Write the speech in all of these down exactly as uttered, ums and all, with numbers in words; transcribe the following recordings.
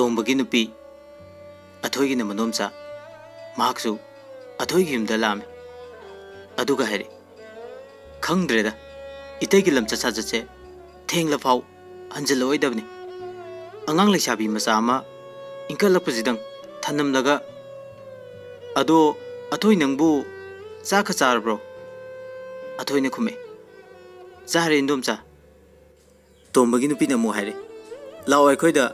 ꯇꯣꯝꯕꯒꯤ ꯅꯨꯄꯤ ꯑꯊꯣꯏꯒꯤꯅ ꯃꯅꯣꯝꯆꯥ, ꯃꯍꯥꯛꯁꯨ ꯑꯊꯣꯏꯒꯤ ꯌꯨꯝꯗ ꯂꯥꯛꯑꯝꯃꯤ꯫ ꯑꯗꯨꯒ ꯍꯥꯏꯔꯛꯏ, "ꯈꯪꯗ꯭ꯔꯦꯗ, ꯏꯇꯩꯒꯤ ꯂꯝꯆꯠ ꯁꯥꯖꯠꯁꯦ ꯊꯦꯡꯂꯐꯥꯎ ꯍꯟꯖꯤꯜꯂꯛꯑꯣꯏꯗꯕꯅꯤ꯫ ꯑꯉꯥꯡ ꯂꯩꯁꯥꯕꯤ ꯃꯆꯥ ꯑꯃ ꯏꯟꯈꯠꯂꯛꯄꯁꯤꯗꯪ ꯊꯅꯝꯂꯒ, ꯑꯗꯣ ꯑꯊꯣꯏ ꯅꯪꯕꯨ ꯆꯥꯛꯀ ꯆꯥꯔꯕ꯭ꯔꯣ?" ꯑꯊꯣꯏꯅ ꯈꯨꯝꯃꯦ, "ꯆꯥꯔꯦ ꯏꯟꯗꯣꯝꯆꯥ꯫" ꯇꯣꯝꯕꯒꯤ ꯅꯨꯄꯤꯅ ꯑꯃꯨꯛ ꯍꯥꯏꯔꯦ, "ꯂꯥꯛꯑꯣ ꯑꯩꯈꯣꯏꯗ,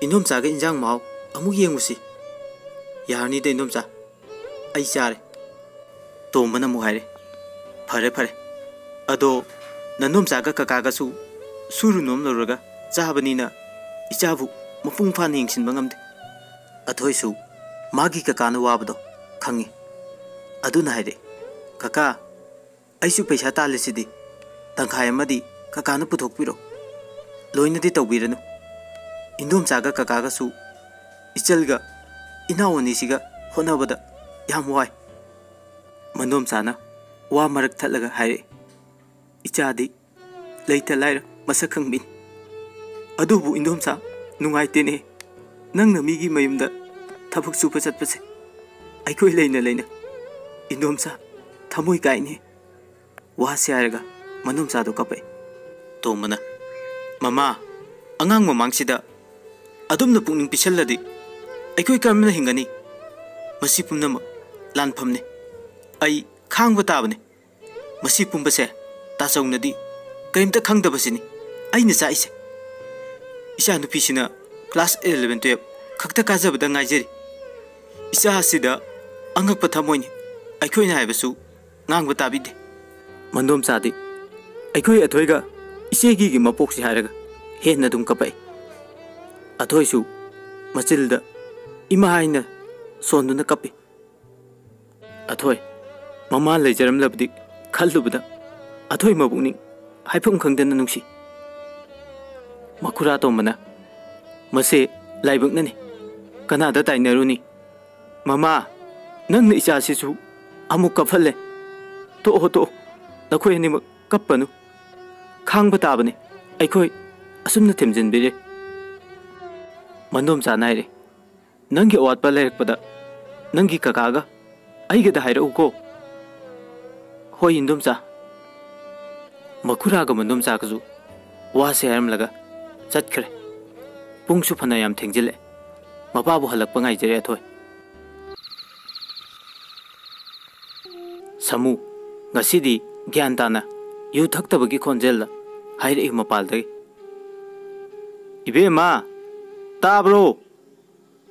ꯏꯟꯗꯣꯝꯆꯥꯒꯤ ꯏꯟꯖꯥꯡ ꯃꯍꯥꯎ ꯑꯃꯨꯛ ꯌꯦꯡꯉꯨꯁꯤ꯫" "ꯌꯥꯔꯅꯤꯗ ꯏꯟꯗꯣꯝꯆꯥ, ꯑꯩ ꯆꯥꯔꯦ꯫" ꯇꯣꯝꯕꯅ ꯑꯃꯨꯛ ꯍꯥꯏꯔꯦ, "ꯐꯔꯦ ꯐꯔꯦ, ꯑꯗꯣ ꯅꯅꯣꯝꯆꯥꯒ ꯀꯀꯥꯒꯁꯨ ꯁꯨꯔꯨ ꯅꯣꯝꯂꯨꯔꯒ ꯆꯥꯕꯅꯤꯅ ꯏꯆꯥꯕꯨ ꯃꯄꯨꯡ ꯐꯥꯅ ꯌꯦꯡꯁꯤꯟꯕ ꯉꯝꯗꯦ꯫" ꯑꯊꯣꯏꯁꯨ ꯃꯥꯒꯤ ꯀꯀꯥꯅ ꯋꯥꯕꯗꯣ ꯈꯪꯉꯤ꯫ ꯑꯗꯨꯅ ꯍꯥꯏꯔꯦ, "ꯀꯀꯥ, ꯑꯩꯁꯨ ꯄꯩꯁꯥ ꯇꯥꯜꯂꯤꯁꯤꯗꯤ, ꯇꯪꯈꯥꯏ ꯑꯃꯗꯤ ꯀꯀꯥꯅ ꯄꯨꯊꯣꯛꯄꯤꯔꯣ꯫ ꯂꯣꯏꯅꯗꯤ ꯇꯧꯕꯤꯔꯅꯨ꯫ ꯏꯟꯗꯣꯝꯆꯥꯒ ꯀꯀꯥꯒꯁꯨ ꯏꯆꯜꯒ ꯏꯅꯥꯎ ꯑꯅꯤꯁꯤꯒ ꯍꯣꯠꯅꯕꯗ ꯌꯥꯝ ꯋꯥꯏ꯫" ꯃꯟꯗꯣꯝꯆꯥꯅ ꯋꯥ ꯃꯔꯛ ꯊꯠꯂꯒ ꯍꯥꯏꯔꯛꯏ, "ꯏꯆꯥꯗꯤ ꯂꯩꯇ ꯂꯥꯏꯔ ꯃꯁꯛ ꯈꯪꯕꯤꯅꯤ꯫ ꯑꯗꯨꯕꯨ ꯏꯟꯗꯣꯝꯆꯥ, ꯅꯨꯡꯉꯥꯏꯇꯦꯅꯦ, ꯅꯪꯅ ꯃꯤꯒꯤ ꯃꯌꯨꯝꯗ ꯊꯕꯛ ꯁꯨꯕ ꯆꯠꯄꯁꯦ ꯑꯩꯈꯣꯏ ꯂꯩꯅ ꯂꯩꯅ꯫ ꯏꯟꯗꯣꯝꯆꯥ, ꯊꯃꯣꯏ ꯀꯥꯏꯅꯦ꯫" ꯋꯥꯁꯦ ꯍꯥꯏꯔꯒ ꯃꯅꯣꯝꯆꯥꯗꯣ ꯀꯞꯄꯛꯑꯦ꯫ ꯇꯣꯝꯕꯅ, "ꯃꯃꯥ, ꯑꯉꯥꯡ ꯃꯃꯥꯡꯁꯤꯗ ꯑꯗꯨꯝꯅ ꯄꯨꯛꯅꯤꯡ ꯄꯤꯁꯜꯂꯗꯤ ꯑꯩꯈꯣꯏ ꯀꯔꯝꯅ ꯍꯤꯡꯒꯅꯤ? ꯃꯁꯤ ꯄꯨꯝꯅꯃꯛ ꯂꯥꯟꯐꯝꯅꯤ꯫ ꯑꯩ ꯈꯥꯡꯕ ꯇꯥꯕꯅꯤ꯫ ꯃꯁꯤ ꯄꯨꯝꯕꯁꯦ ꯇꯥꯆꯧꯅꯗꯤ ꯀꯔꯤꯝꯇ ꯈꯪꯗꯕꯁꯤꯅꯤ ꯑꯩꯅ ꯆꯥꯛꯏꯁꯦ꯫ ꯏꯆꯥꯅꯨꯄꯤꯁꯤꯅ class eleven twelve ꯈꯛꯇ ꯀꯥꯖꯕꯗ ꯉꯥꯏꯖꯔꯤ꯫ ꯏꯆꯥ ꯑꯁꯤꯗ ꯑꯉꯛꯄ ꯊꯃꯣꯏꯅꯤ꯫ ꯑꯩꯈꯣꯏꯅ ꯍꯥꯏꯕꯁꯨ ꯉꯥꯡꯕ ꯇꯥꯕꯤꯗꯦ꯫" ꯃꯟꯗꯣꯝꯆꯥꯗꯤ ꯑꯩꯈꯣꯏ ꯑꯊꯣꯏꯒ ꯏꯆꯦꯒꯤꯒꯤ ꯃꯄꯣꯛꯁꯤ ꯍꯥꯏꯔꯒ ꯍꯦꯟꯅ ꯑꯗꯨꯝ ꯀꯞꯄꯛꯏ꯫ ꯑꯊꯣꯏꯁꯨ ꯃꯆꯤꯜꯗ ꯏꯃꯥ ꯍꯥꯏꯅ ꯁꯣꯟꯗꯨꯅ ꯀꯞꯄꯤ꯫ ꯑꯊꯣꯏ, ꯃꯃꯥ ꯂꯩꯖꯔꯝꯂꯕꯗꯤ ꯈꯜꯂꯨꯕꯗ ꯑꯊꯣꯏ ꯃꯄꯨꯛꯅꯤꯡ ꯍꯥꯏꯐꯝ ꯈꯪꯗꯅ ꯅꯨꯡꯁꯤ꯫ ꯃꯈꯨꯔꯥ ꯇꯣꯝꯕꯅ, "ꯃꯁꯦ ꯂꯥꯏꯕꯛꯅꯅꯤ, ꯀꯅꯥꯗ ꯇꯥꯏꯅꯔꯨꯅꯤ? ꯃꯃꯥ, ꯅꯪꯅ ꯏꯆꯥꯁꯤꯁꯨ ꯑꯃꯨꯛ ꯀꯞꯍꯜꯂꯦ꯫ ꯇꯣꯛꯑꯣ, ꯇꯣꯛꯑꯣ, ꯅꯈꯣꯏ ꯑꯅꯤꯃꯛ ꯀꯞꯄꯅꯨ꯫ ꯈꯥꯡꯕ ꯇꯥꯕꯅꯤ, ꯑꯩꯈꯣꯏ ꯑꯁꯨꯝꯅ ꯊꯦꯝꯖꯤꯟꯕꯤꯔꯦ꯫" ꯃꯟꯗꯣꯝꯆꯥꯅ ꯍꯥꯏꯔꯦ, "ꯅꯪꯒꯤ ꯑꯋꯥꯠꯄ ꯂꯩꯔꯛꯄꯗ ꯅꯪꯒꯤ ꯀꯀꯥꯒ ꯑꯩꯒꯗ ꯍꯥꯏꯔꯛꯎꯀꯣ꯫" "ꯍꯣꯏ, ꯏꯟꯗꯣꯝꯆꯥ꯫" ꯃꯈꯨꯔꯥꯒ ꯃꯟꯗꯣꯝꯆꯥꯒꯁꯨ ꯋꯥꯁꯦ ꯍꯥꯏꯔꯝꯂꯒ ꯆꯠꯈ꯭ꯔꯦ꯫ ꯄꯨꯡꯁꯨ ꯐꯅꯌꯥꯝ ꯊꯦꯡꯖꯤꯜꯂꯛꯑꯦ꯫ ꯃꯄꯥꯕꯨ ꯍꯜꯂꯛꯄ ꯉꯥꯏꯖꯔꯦ ꯑꯊꯣꯏ꯫ ꯁꯥꯃꯨ, ꯉꯁꯤꯗꯤ ꯒ꯭ꯌꯥꯟ ꯇꯥꯅ ꯌꯨ ꯊꯛꯇꯕꯒꯤ ꯈꯣꯟꯖꯦꯜꯗ ꯍꯥꯏꯔꯛꯏ ꯃꯄꯥꯜꯗꯒꯤ, "ꯏꯕꯦꯝꯃ, ꯇꯥꯕ꯭ꯔꯣ?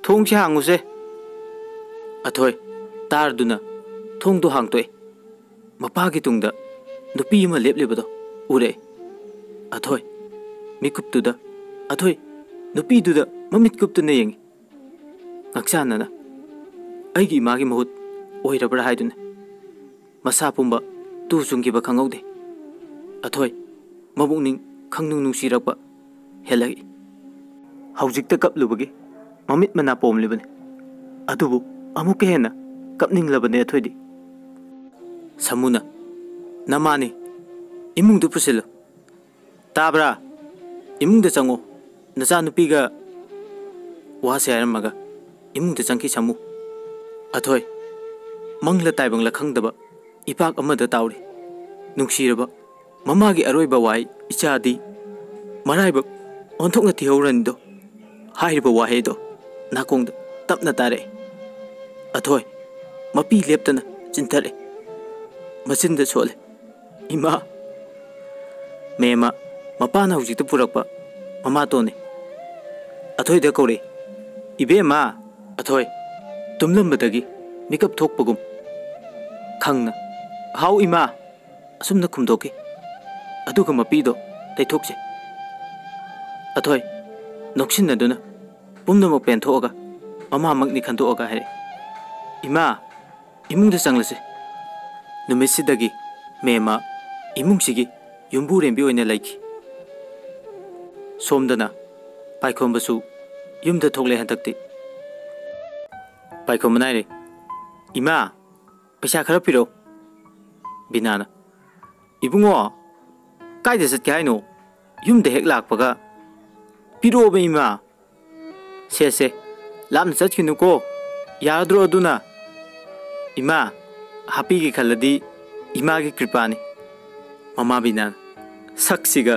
ꯊꯣꯡꯁꯦ ꯍꯥꯡꯉꯨꯁꯦ꯫" ꯑꯊꯣꯏ, ꯇꯥꯔꯗꯨꯅ ꯊꯣꯡꯗꯣ ꯍꯥꯡꯇꯣꯛꯑꯦ꯫ ꯃꯄꯥꯒꯤ ꯇꯨꯡꯗ ꯅꯨꯄꯤ ꯑꯃ ꯂꯦꯞꯂꯤꯕꯗꯣ ꯎꯔꯛꯑꯦ꯫ ꯑꯊꯣꯏ, ꯃꯤꯀꯨꯞꯇꯨꯗ, ꯑꯊꯣꯏ, ꯅꯨꯄꯤꯗꯨꯗ ꯃꯃꯤꯠ ꯀꯨꯞꯇꯨꯅ ꯌꯦꯡꯉꯤ꯫ ꯉꯛꯆꯥꯟꯅꯅ ꯑꯩꯒꯤ ꯏꯃꯥꯒꯤ ꯃꯍꯨꯠ ꯑꯣꯏꯔꯕ꯭ꯔꯥ ꯍꯥꯏꯗꯨꯅ ꯃꯁꯥ ꯄꯨꯝꯕ ꯇꯨ ꯆꯨꯡꯈꯤꯕ ꯈꯪꯍꯧꯗꯦ꯫ ꯑꯊꯣꯏ, ꯃꯄꯨꯛꯅꯤꯡ ꯈꯪꯅꯨꯡ ꯅꯨꯡꯁꯤꯔꯛꯄ ꯍꯦꯜꯂꯛꯏ꯫ ꯍꯧꯖꯤꯛꯇ ꯀꯞꯂꯨꯕꯒꯤ ꯃꯃꯤꯠ ꯃꯅꯥ ꯄꯣꯝꯂꯤꯕꯅꯤ, ꯑꯗꯨꯕꯨ ꯑꯃꯨꯛꯀ ꯍꯦꯟꯅ ꯀꯞꯅꯤꯡꯂꯕꯅꯤ ꯑꯊꯣꯏꯗꯤ꯫ ꯁꯥꯃꯨꯅ, "ꯅꯃꯥꯅꯤ, ꯏꯃꯨꯡꯗ ꯄꯨꯁꯤꯜꯂꯨ꯫ ꯇꯥꯕ꯭ꯔꯥ? ꯏꯃꯨꯡꯗ ꯆꯪꯉꯣ, ꯅꯆꯥꯅꯨꯄꯤꯒ꯫" ꯋꯥꯁꯦ ꯍꯥꯏꯔꯝꯃꯒ ꯏꯃꯨꯡꯗ ꯆꯪꯈꯤ ꯁꯥꯃꯨ꯫ ꯑꯊꯣꯏ, ꯃꯪꯂ ꯇꯥꯏꯕꯪꯂ ꯈꯪꯗꯕ ꯏꯄꯥꯛ ꯑꯃꯗ ꯇꯥꯎꯔꯤ꯫ ꯅꯨꯡꯁꯤꯔꯕ ꯃꯃꯥꯒꯤ ꯑꯔꯣꯏꯕ ꯋꯥꯍꯩ "ꯏꯆꯥꯗꯤ" ꯃꯔꯥꯏꯕꯛ ꯑꯣꯟꯊꯣꯛꯅ ꯊꯤꯍꯧꯔꯅꯤꯗꯣ꯫ ꯍꯥꯏꯔꯤꯕ ꯋꯥꯍꯩꯗꯣ ꯅꯥꯀꯣꯡꯗ ꯇꯞꯅ ꯇꯥꯔꯛꯑꯦ꯫ ꯑꯊꯣꯏ, ꯃꯄꯤ ꯂꯦꯞꯇꯅ ꯆꯤꯟꯊꯔꯛꯑꯦ꯫ ꯃꯆꯤꯟꯗ ꯁꯣꯜꯂꯦ, "ꯏꯃꯥ!" ꯃꯦꯝꯃ, ꯃꯄꯥꯅ ꯍꯧꯖꯤꯛꯇ ꯄꯨꯔꯛꯄ ꯃꯃꯥꯇꯣꯟꯅꯤ꯫ ꯑꯊꯣꯏꯗ ꯀꯧꯔꯛꯏ, "ꯏꯕꯦꯝꯃ!" ꯑꯊꯣꯏ, ꯇꯨꯝꯂꯝꯕꯗꯒꯤ ꯃꯤꯀꯞ ꯊꯣꯛꯄꯒꯨꯝ ꯈꯪꯅ, "ꯍꯥꯎ ꯏꯃꯥ!" ꯑꯁꯨꯝꯅ ꯈꯨꯝꯗꯣꯛꯈꯤ꯫ ꯑꯗꯨꯒ ꯃꯄꯤꯗꯣ ꯇꯩꯊꯣꯛꯆꯩ꯫ ꯑꯊꯣꯏ, ꯅꯣꯛꯁꯤꯟꯅꯗꯨꯅ ꯄꯨꯝꯅꯃꯛ ꯄꯦꯟꯊꯣꯛꯑꯒ ꯃꯃꯥꯃꯛꯅꯤ ꯈꯟꯗꯣꯛꯑꯒ ꯍꯥꯏꯔꯛꯏ, "ꯏꯃꯥ, ꯏꯃꯨꯡꯗ ꯆꯪꯂꯁꯤ꯫" ꯅꯨꯃꯤꯠꯁꯤꯗꯒꯤ ꯃꯦꯝꯃ ꯏꯃꯨꯡꯁꯤꯒꯤ ꯌꯨꯝꯕꯨꯔꯦꯝꯕꯤ ꯑꯣꯏꯅ ꯂꯩꯈꯤ꯫ ꯁꯣꯝꯗꯅ ꯄꯥꯏꯈꯣꯝꯕꯁꯨ ꯌꯨꯝꯗ ꯊꯣꯛꯂꯦ ꯍꯟꯗꯛꯇꯤ꯫ ꯄꯥꯏꯈꯣꯝꯕꯅ ꯍꯥꯏꯔꯦ, "ꯏꯃꯥ, ꯄꯩꯁꯥ ꯈꯔ ꯄꯤꯔꯛꯎ꯫" ꯕꯤꯅꯥꯅ, "ꯏꯕꯨꯡꯉꯣ, ꯀꯥꯏꯗ ꯆꯠꯀꯦ ꯍꯥꯏꯅꯣ? ꯌꯨꯝꯗ ꯍꯦꯛ ꯂꯥꯛꯄꯒ ꯄꯤꯔꯛꯑꯣꯕ ꯏꯃꯥ꯫" "ꯁꯦ ꯁꯦ, ꯂꯥꯞꯅ ꯆꯠꯈꯤꯅꯨꯀꯣ, ꯌꯥꯔꯗ꯭ꯔꯣ ꯑꯗꯨꯅ?" "ꯏꯃꯥ, ꯍꯥꯞꯄꯤꯒꯦ ꯈꯜꯂꯗꯤ ꯏꯃꯥꯒꯤ ꯀ꯭ꯔꯤꯄꯥꯅꯤ꯫" ꯃꯃꯥ ꯕꯤꯅꯥꯅ, "ꯁꯛꯁꯤꯒ,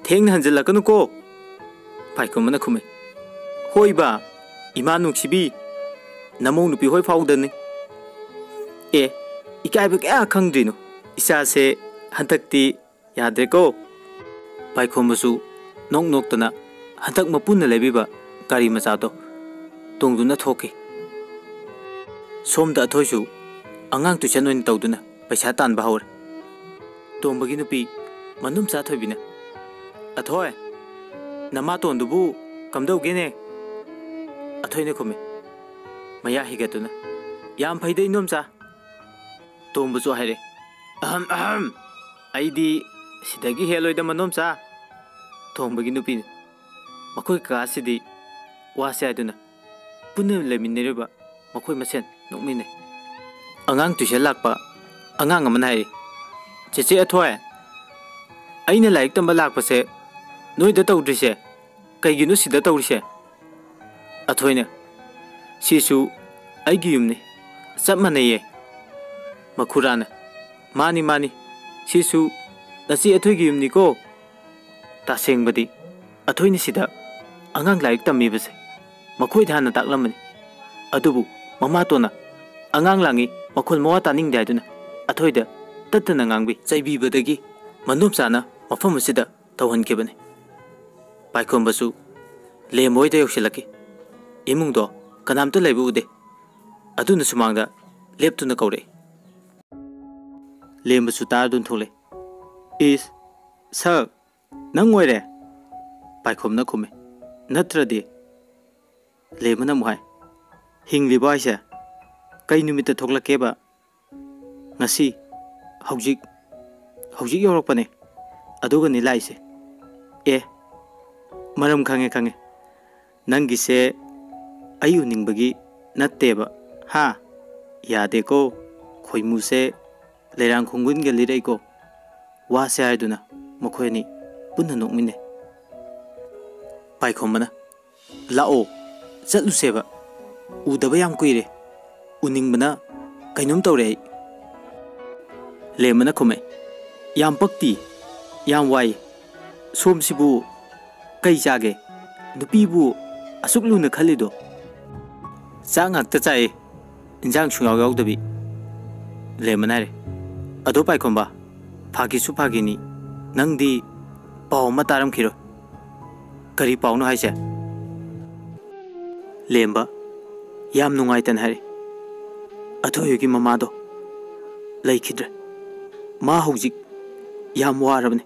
ꯊꯦꯡꯅ ꯍꯟꯖꯤꯜꯂꯛꯀꯅꯨꯀꯣ꯫" ꯄꯥꯏꯈꯣꯝꯕꯅ ꯈꯨꯝꯃꯦ, "ꯍꯣꯏꯕ, ꯏꯃꯥ ꯅꯨꯡꯁꯤꯕꯤ, ꯅꯃꯧ ꯅꯨꯄꯤ ꯍꯣꯏ ꯐꯥꯎꯗꯅꯤ꯫" "ꯑꯦ, ꯏꯀꯥꯏꯕ ꯀꯌꯥ ꯈꯪꯗ꯭ꯔꯤꯅꯣ, ꯏꯆꯥꯁꯦ ꯍꯟꯗꯛꯇꯤ ꯌꯥꯗ꯭ꯔꯦꯀꯣ꯫" ꯄꯥꯏꯈꯣꯝꯕꯁꯨ ꯅꯣꯛ ꯅꯣꯛꯇꯅ ꯍꯟꯗꯛ ꯃꯄꯨꯅ ꯂꯩꯕꯤꯕ ꯒꯥꯔꯤ ꯃꯆꯥꯗꯣ ꯇꯣꯡꯗꯨꯅ ꯊꯣꯛꯈꯤ꯫ ꯁꯣꯝꯗ ꯑꯊꯣꯏꯁꯨ ꯑꯉꯥꯡ ꯇꯨꯏꯁꯟ ꯑꯣꯏꯅ ꯇꯧꯗꯨꯅ ꯄꯩꯁꯥ ꯇꯥꯟꯕ ꯍꯧꯔꯦ꯫ ꯇꯣꯝꯕꯒꯤ ꯅꯨꯄꯤ ꯃꯅꯨꯝꯆꯥ ꯊꯣꯏꯕꯤꯅ, "ꯑꯊꯣꯏ, ꯅꯃꯥꯇꯣꯟꯗꯨꯕꯨ ꯀꯝꯗꯧꯒꯦꯅꯦ?" ꯑꯊꯣꯏꯅ ꯈꯨꯝꯃꯤ, ꯃꯌꯥ ꯍꯤꯒꯠꯇꯨꯅ, "ꯌꯥꯝ ꯐꯩꯗ, ꯏꯅꯣꯝꯆꯥ꯫" ꯇꯣꯝꯕꯁꯨ ꯍꯥꯏꯔꯦ, "ꯑꯍꯝ ꯑꯍꯝ, ꯑꯩꯗꯤ ꯁꯤꯗꯒꯤ ꯍꯦꯜꯂꯣꯏꯗ, ꯃꯅꯣꯝꯆꯥ꯫" ꯇꯣꯝꯕꯒꯤ ꯅꯨꯄꯤꯅ, "ꯃꯈꯣꯏ ꯀꯀꯥꯁꯤꯗꯤ ꯋꯥꯁꯦ ꯍꯥꯏꯗꯨꯅ ꯄꯨꯟꯅ ꯂꯩꯃꯤꯟꯅꯔꯤꯕ ꯃꯈꯣꯏ ꯃꯁꯦꯟ ꯅꯣꯛꯃꯤꯟꯅꯩ꯫" ꯑꯉꯥꯡ ꯇꯨꯏꯁꯟ ꯂꯥꯛꯄ ꯑꯉꯥꯡ ꯑꯃꯅ ꯍꯥꯏꯔꯤ, "ꯆꯦꯆꯦ ꯑꯊꯣꯏ, ꯑꯩꯅ ꯂꯥꯏꯔꯤꯛ ꯇꯝꯕ ꯂꯥꯛꯄꯁꯦ ꯅꯣꯏꯗ ꯇꯧꯗ꯭ꯔꯤꯁꯦ ꯀꯩꯒꯤꯅꯣ ꯁꯤꯗ ꯇꯧꯔꯤꯁꯦ?" ꯑꯊꯣꯏꯅ, "ꯁꯤꯁꯨ ꯑꯩꯒꯤ ꯌꯨꯝꯅꯤ, ꯆꯞ ꯃꯥꯟꯅꯩꯌꯦ꯫" ꯃꯈꯨꯔꯥꯅ, "ꯃꯥꯅꯤ, ꯃꯥꯅꯤ, ꯁꯤꯁꯨ ꯅꯆꯦ ꯑꯊꯣꯏꯒꯤ ꯌꯨꯝꯅꯤꯀꯣ꯫" ꯇꯁꯦꯡꯕꯗꯤ ꯑꯊꯣꯏꯅ ꯁꯤꯗ ꯑꯉꯥꯡ ꯂꯥꯏꯔꯤꯛ ꯇꯝꯃꯤꯕꯁꯦ ꯃꯈꯣꯏꯗ ꯍꯥꯟꯅ ꯇꯥꯛꯂꯝꯕꯅꯤ꯫ ꯑꯗꯨꯕꯨ ꯃꯃꯥꯇꯣꯟꯅ ꯑꯉꯥꯡ ꯂꯥꯡꯉꯤ, ꯃꯈꯣꯜ ꯃꯋꯥ ꯇꯥꯅꯤꯡꯗꯦ ꯍꯥꯏꯗꯨꯅ ꯑꯊꯣꯏꯗ ꯇꯠꯇꯅ ꯉꯥꯡꯕꯤ꯫ ꯆꯩꯕꯤꯕꯗꯒꯤ ꯃꯅꯣꯝꯆꯥꯅ ꯃꯐꯝ ꯑꯁꯤꯗ ꯇꯧꯍꯟꯈꯤꯕꯅꯤ꯫ ꯄꯥꯏꯈꯣꯝꯕꯁꯨ ꯂꯦꯝꯕ ꯍꯣꯏꯗ ꯌꯧꯁꯤꯜꯂꯛꯈꯤ꯫ ꯏꯃꯨꯡꯗꯣ ꯀꯅꯥꯝꯇ ꯂꯩꯕ ꯎꯗꯦ꯫ ꯑꯗꯨꯅ ꯁꯨꯃꯥꯡꯗ ꯂꯦꯞꯇꯨꯅ ꯀꯧꯔꯛꯏ꯫ ꯂꯦꯝꯕꯁꯨ ꯇꯥꯗꯨꯅ ꯊꯣꯛꯂꯛꯏ꯫ "ꯏꯁ, ꯁꯛ, ꯅꯪ ꯑꯣꯏꯔꯦ?" ꯄꯥꯏꯈꯣꯝꯅ ꯈꯨꯝꯃꯤ꯫ "ꯅꯠꯇ꯭ꯔꯗꯤ?" ꯂꯦꯝꯕꯅ ꯑꯃꯨꯛ ꯍꯥꯏ, "ꯍꯤꯡꯂꯤꯕꯣ ꯍꯥꯏꯁꯦ? ꯀꯩ ꯅꯨꯃꯤꯠꯇ ꯊꯣꯛꯂꯛꯀꯦꯕ?" "ꯉꯁꯤ, ꯍꯧꯖꯤꯛ, ꯍꯧꯖꯤꯛ ꯌꯧꯔꯛꯄꯅꯦ꯫ ꯑꯗꯨꯒꯅꯤ ꯂꯥꯛꯏꯁꯦ꯫" "ꯑꯦ, ꯃꯔꯝ ꯈꯪꯉꯦ, ꯈꯪꯉꯦ꯫ ꯅꯪꯒꯤꯁꯦ ꯑꯩ ꯎꯅꯤꯡꯕꯒꯤ ꯅꯠꯇꯦꯕ, ꯍꯥ? ꯌꯥꯗꯦꯀꯣ, ꯈꯣꯏꯃꯨꯁꯦ ꯂꯩꯔꯥꯡ ꯈꯣꯡꯒꯨꯟꯒ ꯂꯤꯔꯛꯏꯀꯣ꯫" ꯋꯥꯁꯦ ꯍꯥꯏꯗꯨꯅ ꯃꯈꯣꯏ ꯑꯅꯤ ꯄꯨꯟꯅ ꯅꯣꯛꯃꯤꯟꯅꯩ꯫ ꯄꯥꯏꯈꯣꯝꯕꯅ, "ꯂꯥꯛꯑꯣ, ꯆꯠꯂꯨꯁꯦꯕ꯫ ꯎꯗꯕ ꯌꯥꯝ ꯀꯨꯏꯔꯦ꯫ ꯎꯅꯤꯡꯕꯅ ꯀꯩꯅꯣꯝ ꯇꯧꯔꯦ ꯑꯩ꯫ ꯂꯦꯝꯕꯅ ꯈꯨꯝꯃꯦ, "ꯌꯥꯝ ꯄꯛꯇꯤ, ꯌꯥꯝ ꯋꯥꯏ꯫ ꯁꯣꯝꯁꯤꯕꯨ ꯀꯩ ꯆꯥꯒꯦ? ꯅꯨꯄꯤꯕꯨ ꯑꯁꯨꯛ ꯂꯨꯅ ꯈꯜꯂꯤꯗꯣ?" "ꯆꯥꯛ ꯉꯥꯛꯇ ꯆꯥꯏꯌꯦ, ꯏꯟꯖꯥꯡ ꯁꯨꯡꯌꯥꯎ ꯌꯥꯎꯗꯕꯤ꯫" ꯂꯦꯝꯕꯅ ꯍꯥꯏꯔꯦ, "ꯑꯗꯣ ꯄꯥꯏꯈꯣꯝꯕ, ꯐꯥꯒꯤꯁꯨ ꯐꯥꯒꯤꯅꯤ, ꯅꯪꯗꯤ ꯄꯥꯎ ꯑꯃ ꯇꯥꯔꯝꯈꯤꯔꯣꯏ꯫ ꯀꯔꯤ ꯄꯥꯎꯅꯣ ꯍꯥꯏꯁꯦ?" ꯂꯦꯝꯕ ꯌꯥꯝ ꯅꯨꯡꯉꯥꯏꯇꯅ ꯍꯥꯏꯔꯦ, "ꯑꯊꯣꯏ ꯍꯣꯏꯒꯤ ꯃꯃꯥꯗꯣ ꯂꯩꯈꯤꯗ꯭ꯔꯦ꯫ ꯃꯥ ꯍꯧꯖꯤꯛ ꯌꯥꯝ ꯋꯥꯔꯕꯅꯦ꯫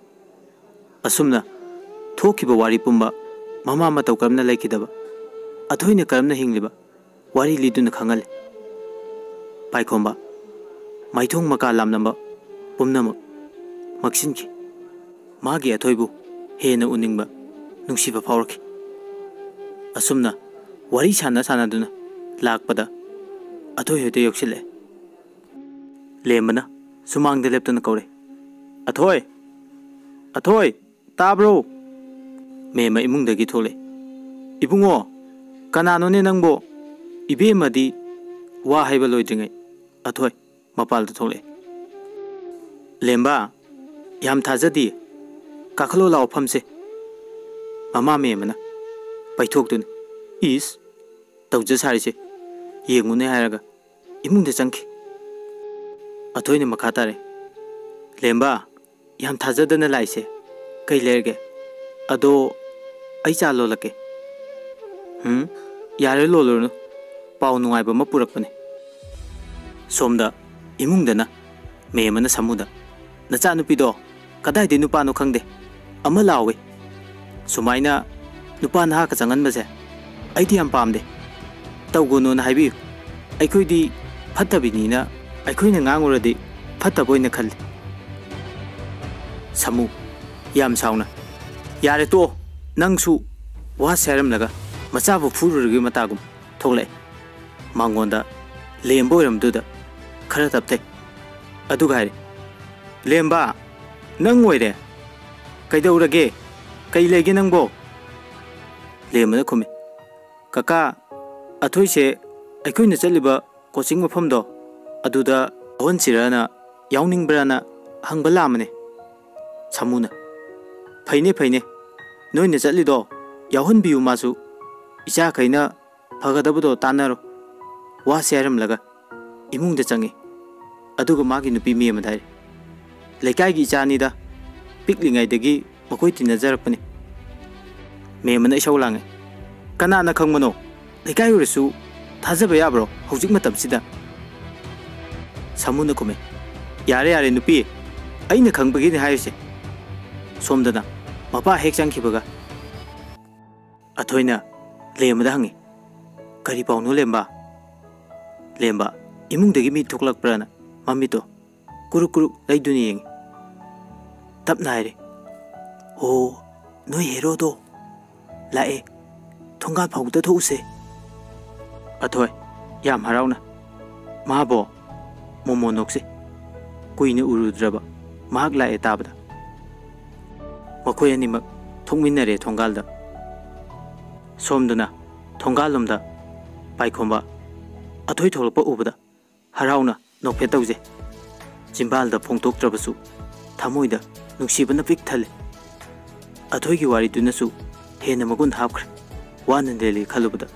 ꯑꯁꯨꯝꯅ ꯊꯣꯛꯈꯤꯕ ꯋꯥꯔꯤ ꯄꯨꯝꯕ, ꯃꯃꯥ ꯃꯇꯧ ꯀꯔꯝꯅ ꯂꯩꯈꯤꯗꯕ, ꯑꯊꯣꯏꯅ ꯀꯔꯝꯅ ꯍꯤꯡꯂꯤꯕ, ꯋꯥꯔꯤ ꯂꯤꯗꯨꯅ ꯈꯪꯍꯜꯂꯦ꯫" ꯄꯥꯏꯈꯣꯝꯕ ꯃꯥꯏꯊꯣꯡ ꯃꯀꯥ ꯂꯥꯝꯂꯝꯕ ꯄꯨꯝꯅꯃꯛ ꯃꯛꯁꯤꯟꯈꯤ꯫ ꯃꯥꯒꯤ ꯑꯊꯣꯏꯕꯨ ꯍꯦꯟꯅ ꯎꯅꯤꯡꯕ, ꯅꯨꯡꯁꯤꯕ ꯐꯥꯎꯔꯛꯈꯤ꯫ ꯑꯁꯨꯝꯅ ꯋꯥꯔꯤ ꯁꯥꯟꯅ ꯁꯥꯟꯅꯗꯨꯅ ꯂꯥꯛꯄꯗ ꯑꯊꯣꯏ ꯍꯣꯏꯗ ꯌꯧꯁꯤꯜꯂꯛꯑꯦ꯫ ꯂꯦꯝꯕꯅ ꯁꯨꯃꯥꯡꯗ ꯂꯦꯞꯇꯨꯅ ꯀꯧꯔꯦ, "ꯑꯊꯣꯏ! ꯑꯊꯣꯏ! ꯇꯥꯕ꯭ꯔꯣ?" ꯃꯦꯝꯃ ꯏꯃꯨꯡꯗꯒꯤ ꯊꯣꯛꯂꯛꯑꯦ꯫ "ꯏꯕꯨꯡꯉꯣ, ꯀꯅꯥꯅꯣꯅꯦ ꯅꯪꯕꯣ?" ꯏꯕꯦꯝꯃꯗꯤ ꯋꯥ ꯍꯥꯏꯕ ꯂꯣꯏꯗ꯭ꯔꯤꯉꯩ ꯑꯊꯣꯏ ꯃꯄꯥꯜꯗ ꯊꯣꯛꯂꯛꯑꯦ꯫ "ꯂꯦꯝꯕ, ꯌꯥꯝ ꯊꯥꯖꯗꯤꯌꯦ꯫ ꯀꯥꯈꯠꯂꯣ ꯂꯥꯛꯑꯣ ꯐꯝꯁꯦ꯫" ꯃꯃꯥ ꯃꯦꯝꯃꯅ ꯄꯩꯊꯣꯛꯇꯨꯅ, "ꯏꯁ, ꯇꯧꯖ ꯁꯥꯔꯤꯁꯦ ꯌꯦꯡꯉꯨꯅꯦ" ꯍꯥꯏꯔꯒ ꯏꯃꯨꯡꯗ ꯆꯪꯈꯤ꯫ ꯑꯊꯣꯏꯅ ꯃꯈꯥ ꯇꯥꯔꯦ, "ꯂꯦꯝꯕ, ꯌꯥꯝ ꯊꯥꯖꯗꯅ ꯂꯥꯛꯏꯁꯦ ꯀꯩ ꯂꯩꯔꯒꯦ? ꯑꯗꯣ ꯑꯩ ꯆꯥ ꯂꯣꯜꯂꯛꯀꯦ꯫" "ꯍꯨꯝ, ꯌꯥꯔꯦ, ꯂꯣꯜꯂꯨꯔꯅꯨ, ꯄꯥꯎ ꯅꯨꯡꯉꯥꯏꯕ ꯑꯃ ꯄꯨꯔꯛꯄꯅꯦ꯫" ꯁꯣꯝꯗ ꯏꯃꯨꯡꯗꯅ ꯃꯦꯝꯃꯅ ꯁꯥꯃꯨꯗ, "ꯅꯆꯥꯅꯨꯄꯤꯗꯣ ꯀꯗꯥꯏꯗꯩ ꯅꯨꯄꯥꯅꯣ ꯈꯪꯗꯦ, ꯑꯃ ꯂꯥꯎꯋꯦ꯫ ꯁꯨꯃꯥꯏꯅ ꯅꯨꯄꯥ ꯅꯍꯥꯒ ꯆꯪꯍꯟꯕꯁꯦ ꯑꯩꯗꯤ ꯌꯥꯝ ꯄꯥꯝꯗꯦ꯫ ꯇꯧꯒꯅꯣꯅ ꯍꯥꯏꯕꯤꯌꯨ꯫ ꯑꯩꯈꯣꯏꯗꯤ ꯐꯠꯇꯕꯤꯅꯤꯅ ꯑꯩꯈꯣꯏꯅ ꯉꯥꯡꯉꯨꯔꯗꯤ ꯐꯠꯇꯕ ꯑꯣꯏꯅ ꯈꯜꯂꯤ꯫" ꯁꯥꯃꯨ ꯌꯥꯝ ꯁꯥꯎꯅ, "ꯌꯥꯔꯦ ꯇꯣꯛꯑꯣ, ꯅꯪꯁꯨ ꯋꯥꯁꯦ ꯍꯥꯏꯔꯝꯂꯒ ꯃꯆꯥꯕꯨ ꯐꯨꯔꯨꯔꯒꯤ ꯃꯇꯥꯒꯨꯝ ꯊꯣꯛꯂꯛꯑꯦ꯫" ꯃꯉꯣꯟꯗ ꯂꯦꯝꯕ ꯑꯣꯏꯔꯝꯗꯨꯗ ꯈꯔ ꯇꯞꯊꯩ꯫ ꯑꯗꯨꯒ ꯍꯥꯏꯔꯦ, "ꯂꯦꯝꯕ, ꯅꯪ ꯑꯣꯏꯔꯦ? ꯀꯩꯗꯧꯔꯒꯦ? ꯀꯩ ꯂꯩꯒꯦ ꯅꯪꯕꯣ?" ꯂꯦꯝꯕꯅ ꯈꯨꯝꯃꯤ, "ꯀꯀꯥ, ꯑꯊꯣꯏꯁꯦ ꯑꯩꯈꯣꯏꯅ ꯆꯠꯂꯤꯕ ꯀꯣꯆꯤꯡ ꯃꯐꯝꯗꯣ ꯑꯗꯨꯗ ꯌꯥꯎꯍꯟꯁꯤꯔꯅ, ꯌꯥꯎꯅꯤꯡꯕ꯭ꯔꯥꯅ ꯍꯪꯕ ꯂꯥꯛꯑꯝꯕꯅꯦ꯫" ꯁꯥꯃꯨꯅ, "ꯐꯩꯅꯦ, ꯐꯩꯅꯦ, ꯅꯣꯏꯅ ꯆꯠꯂꯤꯗꯣ ꯌꯥꯎꯍꯟꯕꯤꯌꯨ ꯃꯥꯁꯨ꯫ ꯏꯆꯥꯈꯩꯅ ꯐꯒꯗꯕꯗꯣ ꯇꯥꯟꯅꯔꯣ꯫" ꯋꯥꯁꯦ ꯍꯥꯏꯔꯝꯂꯒ ꯏꯃꯨꯡꯗ ꯆꯪꯉꯤ꯫ ꯑꯗꯨꯒ ꯃꯥꯒꯤ ꯅꯨꯄꯤ ꯃꯦꯝ ꯑꯗꯨ ꯍꯥꯏꯔꯦ, "ꯂꯩꯀꯥꯏꯒꯤ ꯏꯆꯥꯅꯤꯗ, ꯄꯤꯛꯂꯤꯉꯩꯗꯒꯤ ꯃꯈꯣꯏ ꯇꯤꯟꯅꯖꯔꯛꯄꯅꯤ꯫" ꯃꯦꯝ ꯑꯃꯅ ꯏꯁꯧ ꯂꯥꯡꯉꯦ, "ꯀꯅꯥꯅ ꯈꯪꯕꯅꯣ? ꯂꯩꯀꯥꯏ ꯑꯣꯏꯔꯁꯨ ꯊꯥꯖꯕ ꯌꯥꯕ꯭ꯔꯣ ꯍꯧꯖꯤꯛ ꯃꯇꯝꯁꯤꯗ?" ꯁꯥꯃꯨꯅ ꯈꯨꯝꯃꯦ, "ꯌꯥꯔꯦ, ꯌꯥꯔꯦ ꯅꯨꯄꯤ, ꯑꯩꯅ ꯈꯪꯕꯒꯤꯅꯤ ꯍꯥꯏꯔꯤꯁꯦ꯫" ꯁꯣꯝꯗꯅ ꯃꯄꯥ ꯍꯦꯛ ꯆꯪꯈꯤꯕꯒ ꯑꯊꯣꯏꯅ ꯂꯦꯝꯕꯗ ꯍꯪꯉꯤ, "ꯀꯔꯤ ꯄꯥꯎꯅꯣ ꯂꯦꯝꯕ?" ꯂꯦꯝꯕ ꯏꯃꯨꯡꯗꯒꯤ ꯃꯤ ꯊꯣꯛꯂꯛꯄ꯭ꯔꯥꯅ ꯃꯃꯤꯠꯇꯣ ꯀꯨꯔꯨꯛ ꯀꯨꯔꯨꯛ ꯂꯩꯗꯨꯅ ꯌꯦꯡꯉꯤ꯫ ꯇꯞꯅ ꯍꯥꯏꯔꯦ, "ꯑꯣ, ꯅꯣꯏ ꯍꯦꯔꯣꯗꯣ ꯂꯥꯛꯑꯦ, ꯊꯣꯡꯒꯥꯜ ꯐꯥꯎꯕꯗ ꯊꯣꯛꯎꯁꯦ꯫" ꯑꯊꯣꯏ ꯌꯥꯝ ꯍꯔꯥꯎꯅ, "ꯃꯥꯕꯣ?" ꯃꯣꯃꯣ ꯅꯣꯛꯁꯦ꯫ ꯀꯨꯏꯅ ꯎꯔꯨꯗ꯭ꯔꯕ ꯃꯍꯥꯛ ꯂꯥꯛꯑꯦ ꯇꯥꯕꯗ꯫ ꯃꯈꯣꯏ ꯑꯅꯤꯃꯛ ꯊꯣꯛꯃꯤꯟꯅꯔꯦ ꯊꯣꯡꯒꯥꯜꯗ꯫ ꯁꯣꯝꯗꯅ ꯊꯣꯡꯒꯥꯜꯂꯣꯝꯗ ꯄꯥꯏꯈꯣꯝꯕ ꯑꯊꯣꯏ ꯊꯣꯛꯂꯛꯄ ꯎꯕꯗ ꯍꯔꯥꯎꯅ ꯅꯣꯛꯐꯦꯠ ꯇꯧꯖꯩ꯫ ꯆꯤꯝꯕꯥꯜꯗ ꯐꯣꯡꯗꯣꯛꯇ꯭ꯔꯕꯁꯨ ꯊꯃꯣꯏꯗ ꯅꯨꯡꯁꯤꯕꯅ ꯄꯤꯛ ꯊꯜꯂꯦ꯫ ꯑꯊꯣꯏꯒꯤ ꯋꯥꯔꯤꯗꯨꯅꯁꯨ ꯍꯦꯟꯅ ꯃꯒꯨꯟ ꯍꯥꯞꯈ꯭ꯔꯦ꯫ ꯋꯥꯅ ꯂꯦꯜꯂꯤ ꯈꯜꯂꯨꯕꯗ